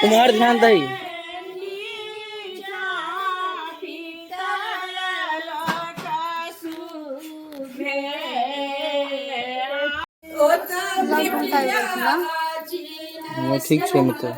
उम्हर ध्यान दही। ठीक छै मित्र।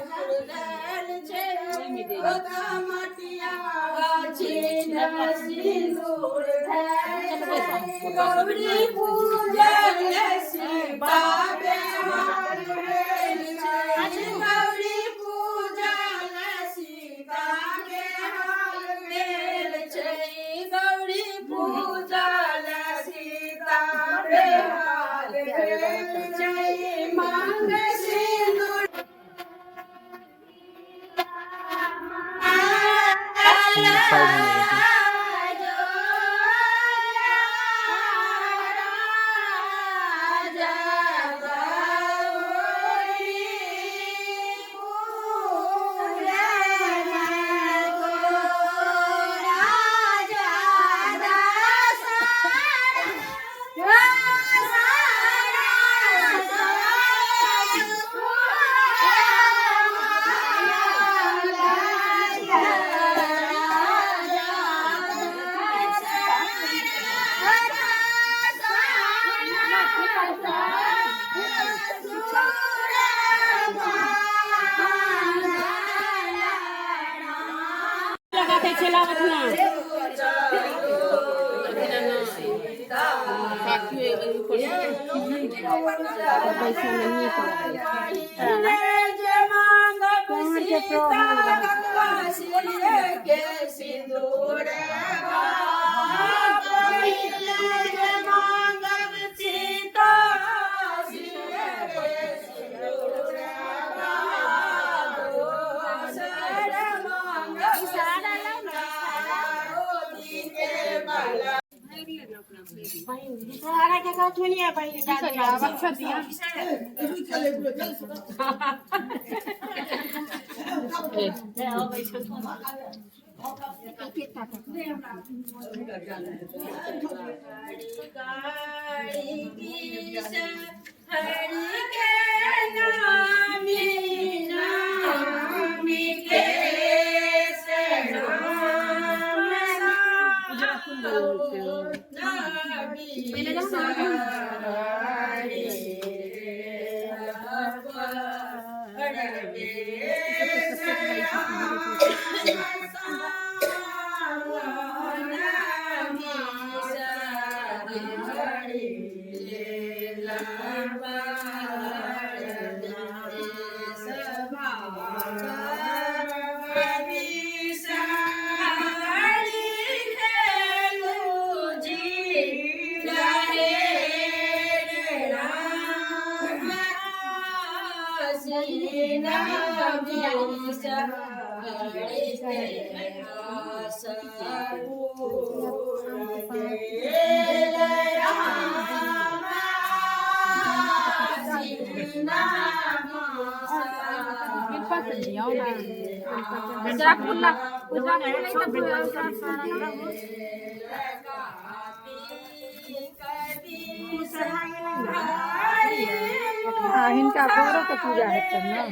हिनका बड़ो के पूजा हेतनि ने।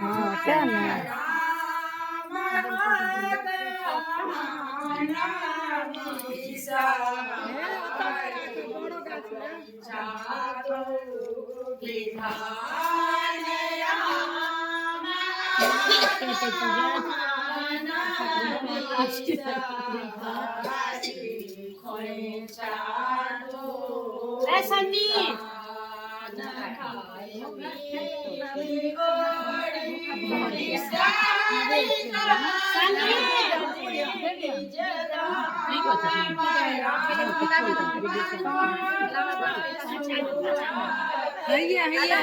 हँ, तें ने। हैया हैया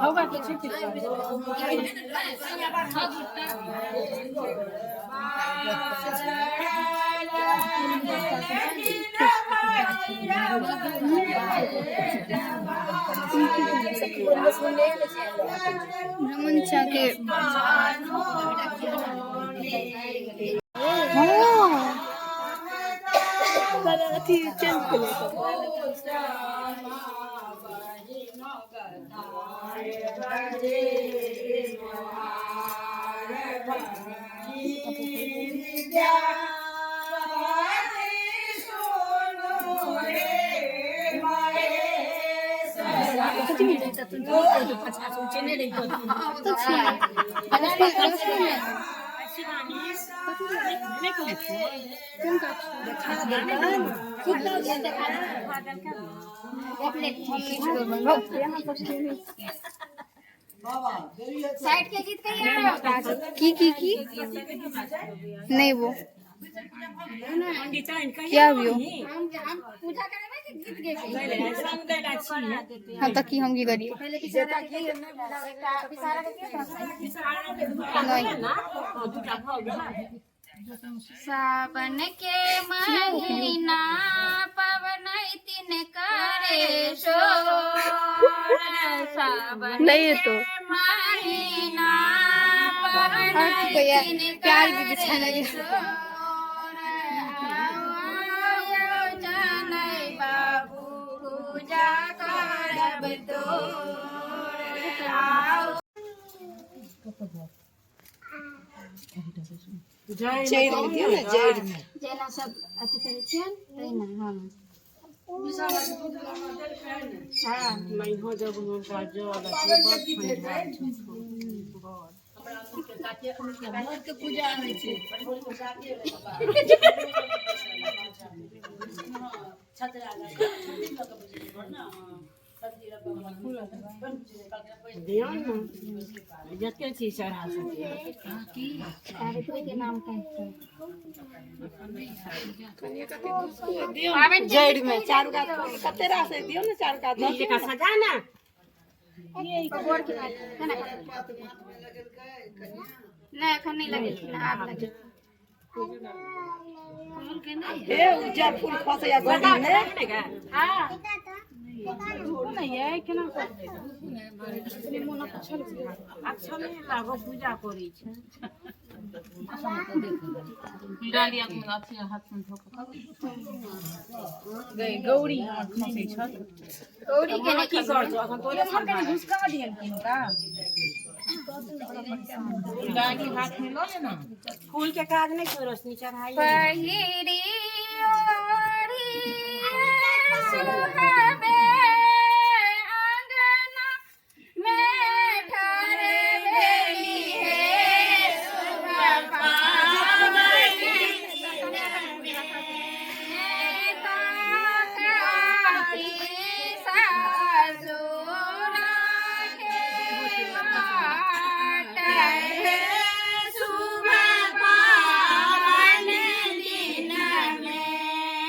ब्राह्मण के अथी चेंज केले। साइड के गीत कहिए। की की की नहीं वो क्या भी हो हम पूजा करेबै कि गीत गेबै। हाँ तक की हम की करिए नहीं। सावन के महीना पवनैतिन करे शोर, सावन नहीं है तो महीना पवनैतिन प्यार भी बिछाना करे शोर, आओ जनै बाबू पूजा करब तोर, आओ। जड़ि दियौ ने जड़ि में। जेना सब अथी करै छियनि तहिना। हाँ हाँ जते चीज चढ़ा सकै। के नाम कहते जड़ि में चारू कात फूल कते रास दियौ ने चारू कात। सजा ना नहीं एखन नहीं लगेलखिन, आब लगेलखिन। हे उज्जर फूल खसैया गोदी में। अच्छा नहि लागो पूजा करै छै। गौरी के नहि की करतौ अखन तोरे फूल के काज नहि छौ रोशनी चढ़ाई। पहिरी ओढ़ी सुहावे आंगना में ठार भेली हे, शुभ पावन ताकाती सासुरा के बाट हे, शुभ पावन दिन में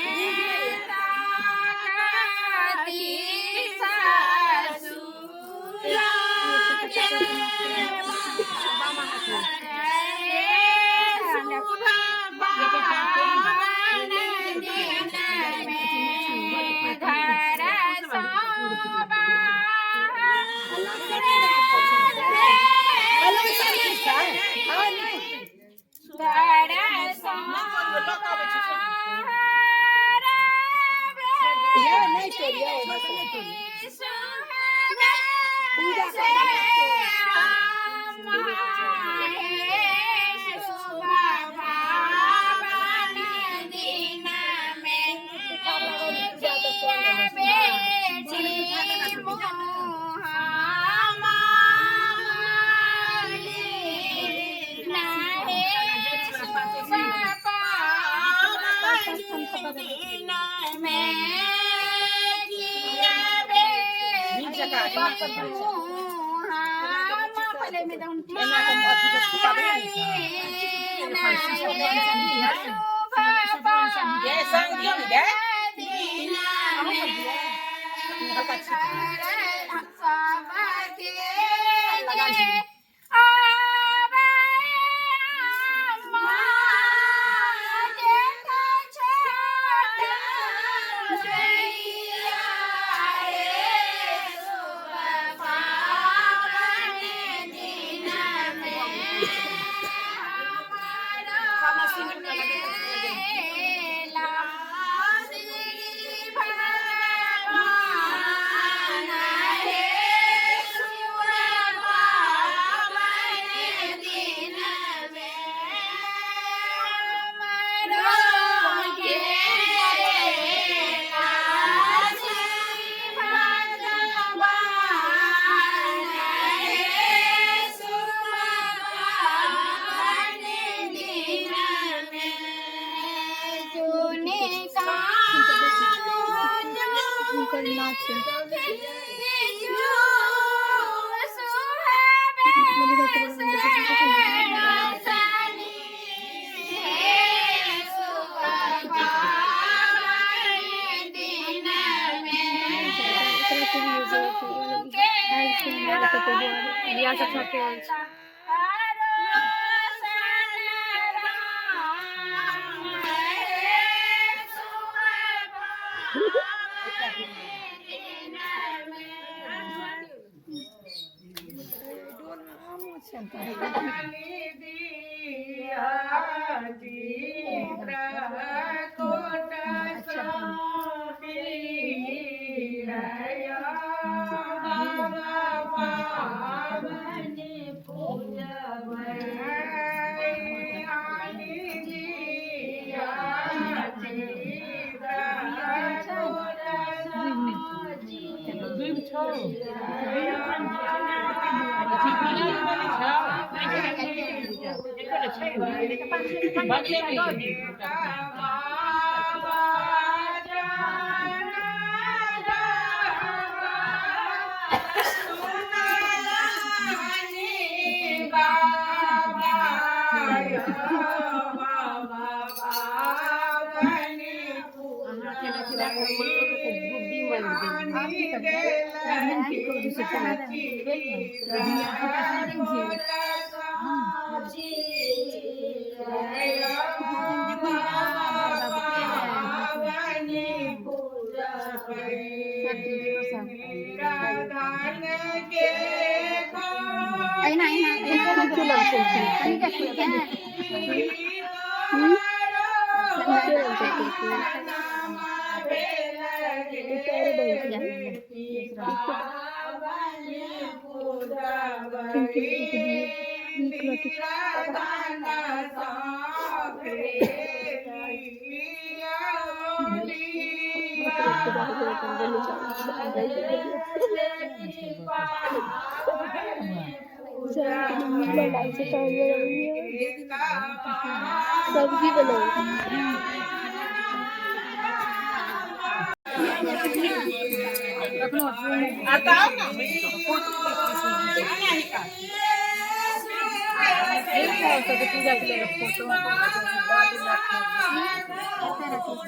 सब्जी बनाई।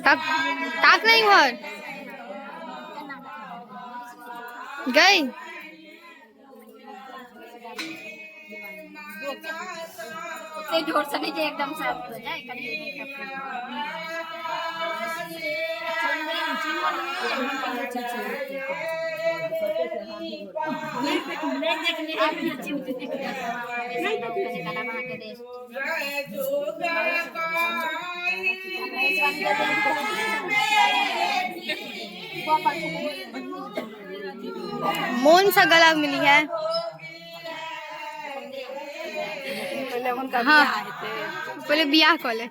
ताक नहीं घर गई। जोर से नहीं एकदम से हो जाए। मोन से गला मिली है। हाँ पहले बियाह कऽ ले।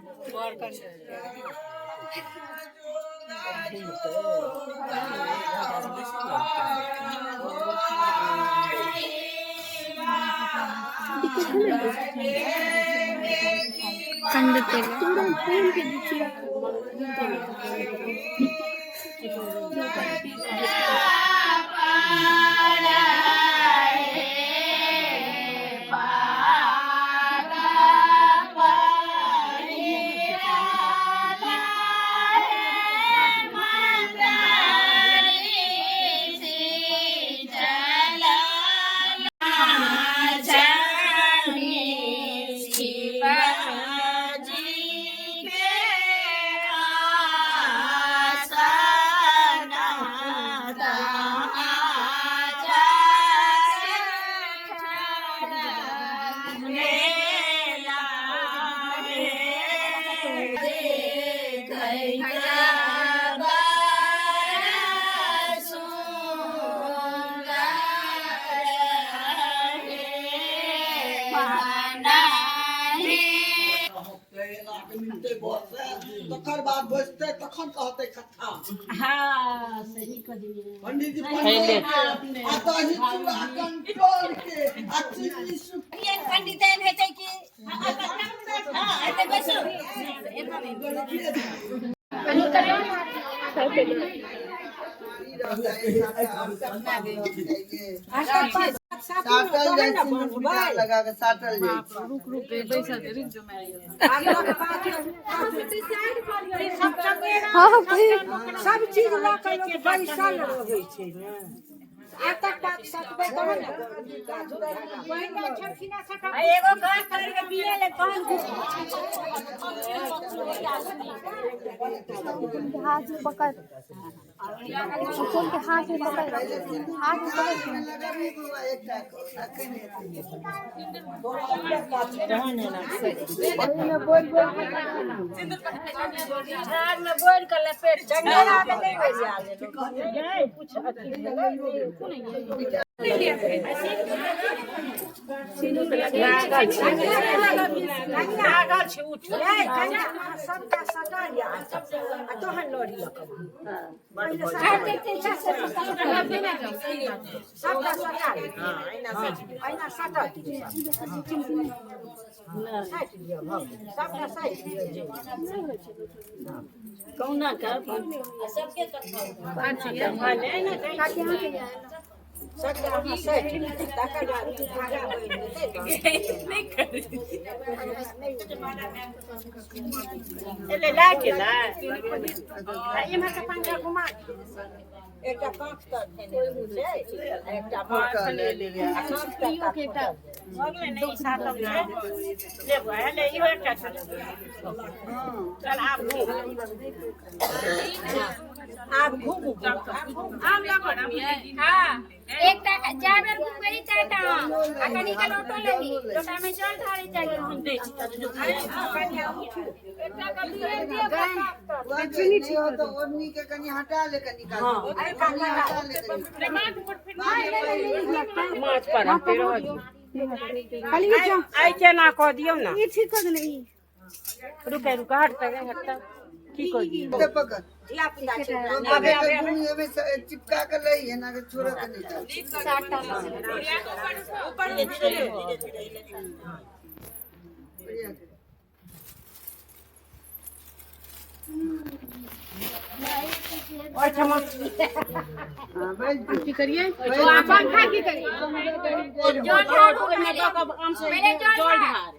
तकर बाद बैसते तखन कहते कथा। हाँ सही कहलियै। पंडित जी आ दही चूड़ा कंट्रोल के आ चीनी पंडित हेतै कि हां एते बैसू। साटल जाइ छै, मुठिया लगा के साटल जाइ छै। सब चीज लऽ के लोक बैसल रहै छै ने। आ तक बात सटबै तहन ने। एगो गाछ तर के बिया ले तहन हाथ में पकड़, फूल के हाथ में पकड़, हाथ में पकड़। झाड़ में बोर के लपेट चंगेरा के नहीं बजा ले कुछ अथी लागल छै। उठ सबटा सटा आ तोहन लड़ी लऽ कऽ सबटा सटा अहिना सटा साटि लिअ, सबटा साटि लिअ। कहुना कऽ सबटा अहाँ साटि लिअ, तकर बाद धागा बनि जेतै। लाइट इम्हर के पंखा घुमा। एकटा कांख तर धेने छै, एकटा आब घूमू। एकटा जाय बेर घुमबै चारिटा आ कनि के लोटो लेबही, लोटा में जल ढारै चाही। तो ओढ़नी के कनि हटा ले, कनि हटा ले कनि। माछ पर आइ केना कऽ दियौ ने। ई ठीक कऽ देने ई। रुके रुके हटतै हटतै की कऽ दियौ। पकड़ चिपका के लै है ना, छोड़ के नहीं। की करिए पंखा की करिए? जल ढारू पहिले, जल ढार।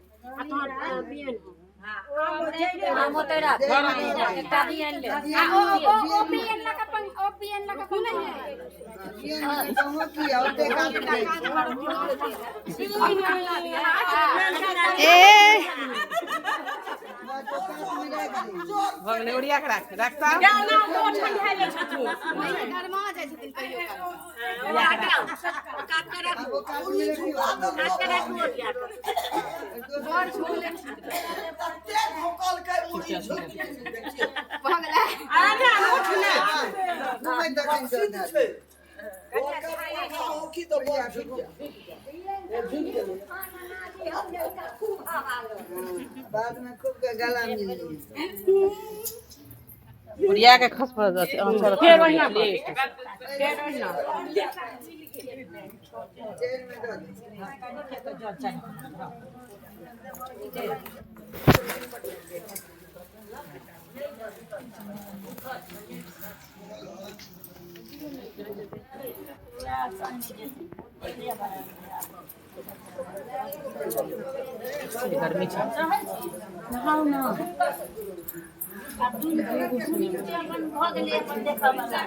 आ ओ ओ ओ पियन लका पंख, ओ पियन लका पंखा। ए भऽ गेलै, ओरिया के राख राखता। गरमा जाइ छथिन कहियो काल। भऽ गेलै। बाद में खूब के गला मिल। ओरिया के खस पड़ल छै। फेर ओहिना। जेल में दऽ दे। गर्मी छै। खसि पड़लै।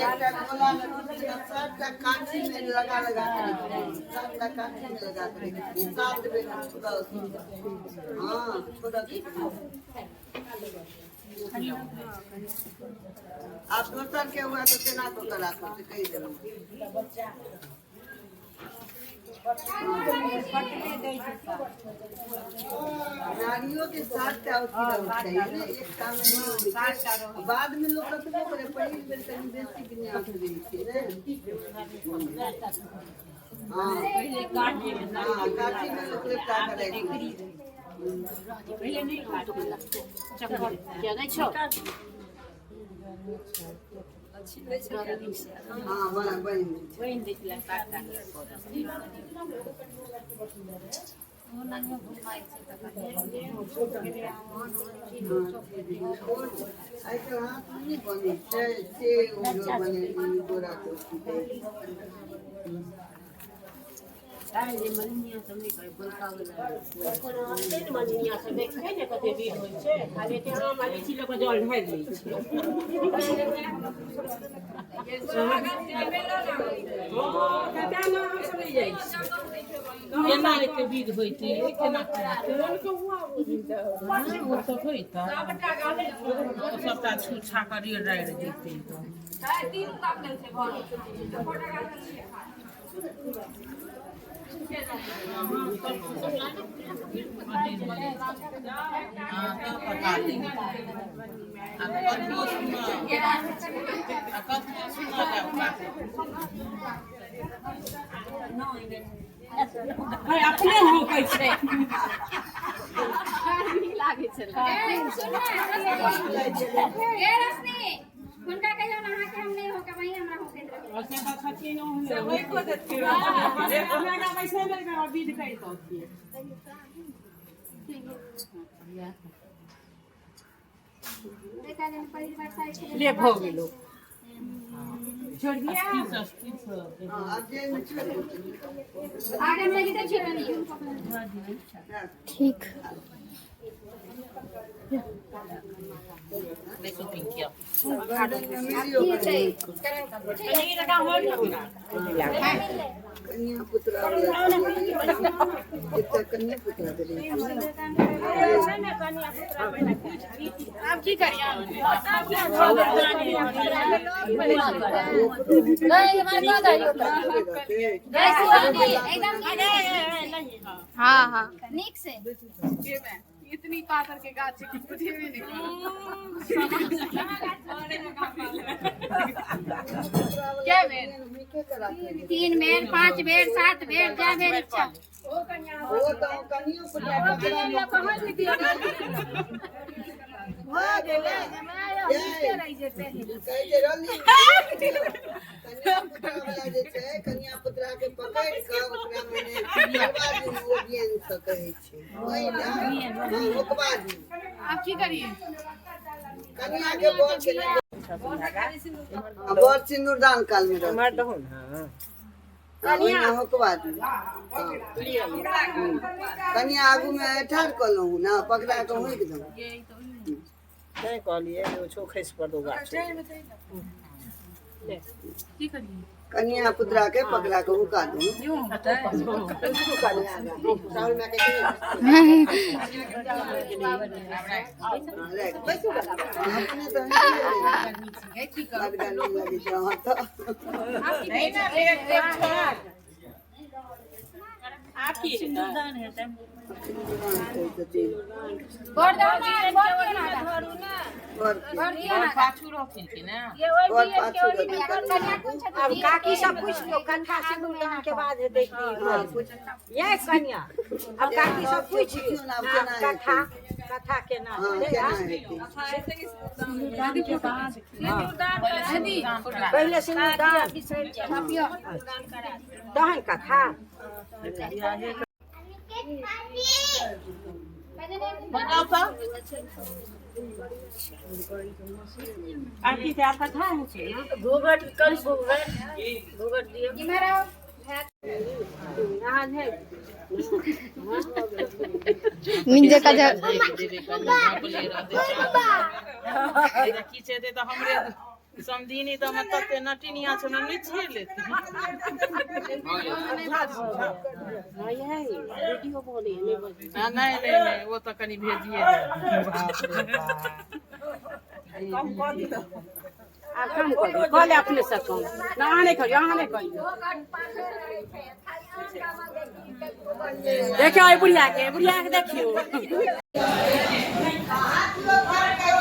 एकटा गोला में सातटा काठी में लगा लगा के रखी, सातटा काठी में लगा के रखी, सात बेर छुड़ा। हाँ, छुड़ा। आब दोसर के हुआ तऽ तेना कऽ के राखब से कहि देलहुँ। नारियो के सातटा अथी रहै छै ने, एकटा मे नहि होइ छै। बाद में लोक कतबो करे, पहिल बेर कनि बेसी विन्यास रहै छै ने। हाँ हाँ, काठी में लोक लपटा के राखि दै छै। हाँ, बन बनि जाइ छै। आइ काल्हि हाथ मे नहि बनै छै से, ओ बने गोरा के। देखै ने कते विध होइ छै, खाली एते आम आ लीची लऽ कऽ जल ढारि लै छै। हँ, तेँ ने हमसब नहि जाइ छियै। केना एते विध होइतै, केना? ओ तऽ होइतै, सबटा छू छा कऽ रेड़ राड़ि दैतै। तीनू काटल छै घर। हँ, तब पता नहि। आ कथो सुनऽ, आ कथो सुनऽ जाउ। अपने होकै छै। ए रोशनी, हुनका कहियौ ने, अहाँके हम नहि होके, वही हमरा होके रहै। से तऽ छथिन ओहने। हमरा बैसे नहि विध करितथिन। देखा जन पहिल बार साइ छलै। ले, भऽ गेलो, छोड़ दिया। हाँ, आब जेल में छोड़ि दू। आगे में लगी तऽ छिड़नी। ठीक। देखो पिंकिया। गर्दन में मिलियो। कनिया पुतरा वाला, एकटा कनिया पुतरा के रहै छै। आब की करियै? एकदम। हाँ हाँ नीक से। इतनी पातर के गाछ छै कि बुझेबे नहि। क्या बेर? नीके के राखै छै। तीन बेर, पाँच बेर, सात बेर, जै बेर इच्छा। ओ तऽ कनियो पुतरा पकड़ा भऽ गेलै। कहै जे रहली, कनिया पुतरा वाला जे छै, कनिया पुतरा के पकड़ि कऽ ओकरा मने करबा दियौ ओ बियन सँ। के कहै छै। ओहिना हँ, ओकबा दी। आब की करिए? कनिया के बर के नहि, आ बर सिन्दूरदान काल मे रहतै। हँ, ओहिना होकबा दी। हँ। कनिया आगू मे ठाढ़ कऽ लहु ने, पकड़ा कऽ होकि दहु। तैं कहलियै जे ओ छौ खसि पड़तौ गाछ। कनिया पुतरा के पकड़ा के हुका दू। अपने तऽ बड गर्मी लगै छै अहाँ तऽ। सिन्दूरदान छथिन। बर दहो ने, बर के ना बर के। बर दियौ ना। पाछू रहथिन कि ने? बर पाछू रहतै, कनिया कनिया कोन छथिन? आब काकी सब पूछि लियौ, कथा सिन्दूरदान के बाद हेतै की? हँ, पूछ। ये कनिया, आब काकी सब पूछि लियौ। पूछियौ ने आब आब केना कथा हेतै। कथा केना हँ, हेतै? केना हेतै? पहिले सिन्दूरदान तहन कथा। बनाउ तऽ। आर की आब कथा होइ छै ने? इम्हर आउ। नीक जकाँ की छै तऽ हमरे समधिनी तऽ हमर तते नटिनिया छै, हमरा नहि छेड़ लेतै। नहि नहि नहि, ओ तऽ कनि भेजिए। आब कम कऽ दियौ, कऽ ले अपने से कम। ना, अहाँ नहि करियौ, अहाँ नहि करियौ। देखियौ एहि बुढ़िया के, बुढ़िया के देखियौ। हाथ लो।